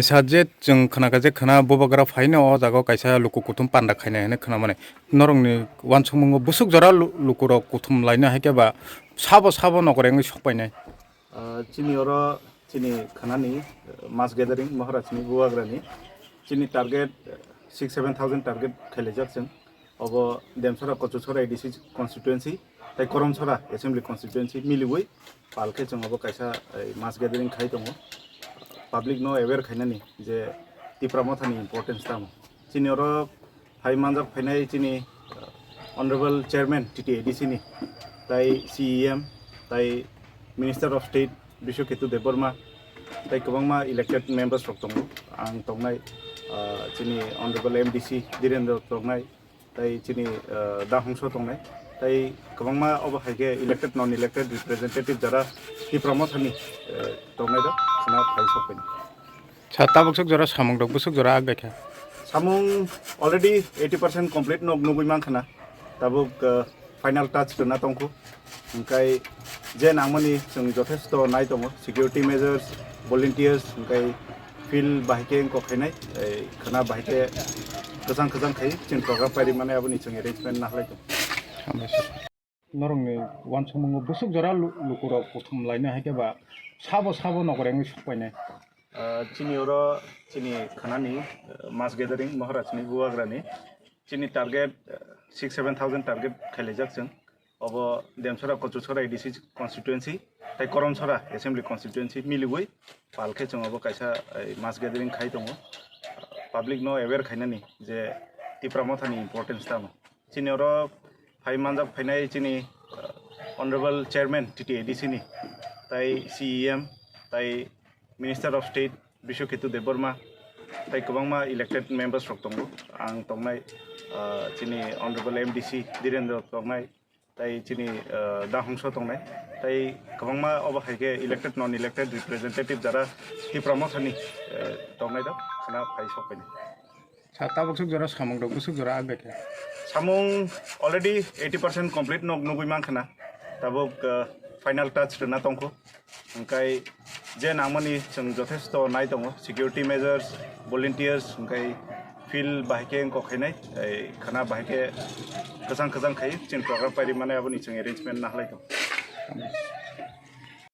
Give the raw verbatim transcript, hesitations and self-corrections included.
Sajwk chwng khwnakha je khwna bubagra phaino o jaga o kaisa luku kuthum panda khainai hinwi khwnamani. Norokni uansukmungo bwswk jora lu-, lukurok kuthum laino hai khe ba sabo sabo nokore wngwi sokpainai. Ah, chini oro chini khwnani, eh, mass gathering Maharajni bubagrani chini target, eh, six seven thousand target khailaijak chwng. Obo Demsora, Kochuksora A D C constituency, tai Koromsora assembly constituency miliwi palkhe chwng obo kaisa, eh, mass gathering khai tongo. Public no aware khainani je Tipra Mothani importance tamo. Chini oro phai manjak phainai chini, eh, Honorable Chairman T T A D C ni, tai C E M, tai Minister of State Biswaketu Debbarma, tai kwbangma elected members rok tongo. Ang tongnai, ah, chini Honorable M D C Dhirendra tongnai, tai chini, ah, Da Hongso tongnai, tai kwbangma obo hai khe elected, non elected representative jara Tipra Mothani, eh, tongnai rok khwna phai sokphaini. Sa tabuk swk jora samung rok bwswk jora ag baikha. Samung already eighty percent complete no nugwi mankha na. Tabuk, ah, final touch rwna tongkhu. Hwnkhe je nangmani chwng jothesto nai tongo, security measures, volunteers, hwnkhe field bahai khe wngkok khainai, ei khwna bahai khe kwchang kwchang khai chwng program pairi mane aboni chwng arrangement nahlai tongo. Hambai sir. Norokni uansukmungo bwswk jora lu-, lukurok kuthum laino hai khe ba sabo sabo nokore wngwi sokpainai. Ah, chini oro chini khwnani, ah, mass gathering Maharajni bubagrani chini target, ah, six seven thousand target khailaijak chwng. Obo Demsora, Kochuksora A D C constituency tai Koromsora assembly constituency miliwi palkhe chwng obo kaisa, eh, mass gathering khai tongo. Public no aware khainani je Tipra Mothani importance tamo. Chini oro phai manjak phainai chini, uh, Honorable Chairman T T A D C ni, tai C E M, tai Minister of State Biswaketu Debbarma, tai kwbangma elected members rok tongo. Ang tongnai, uh, chini Honorable M D C Dhirendra tongnai, tai chini, uh, Da Hongso tongnai, tai kwbangma obo hai khe elected, non elected representative jara Tipra Mothani, uh, tongnai rok khwna phai sokphaini. Sa tabuk swk jora samung rok bwswk jora ag baikha. Samung already eighty percent complete nok nugwi mankha na. Tabuk, uh, final touch rwna tongkhu. Hwnkhe je nangmani chwng jothesto nai tongo. Security measures, volunteers, hwnkhe field bahai khe wngkok khainai. Ei khwna bahai khe kwchang kwchang khai chwng program pairi mane aboni chwng arrangement nahlai tongo.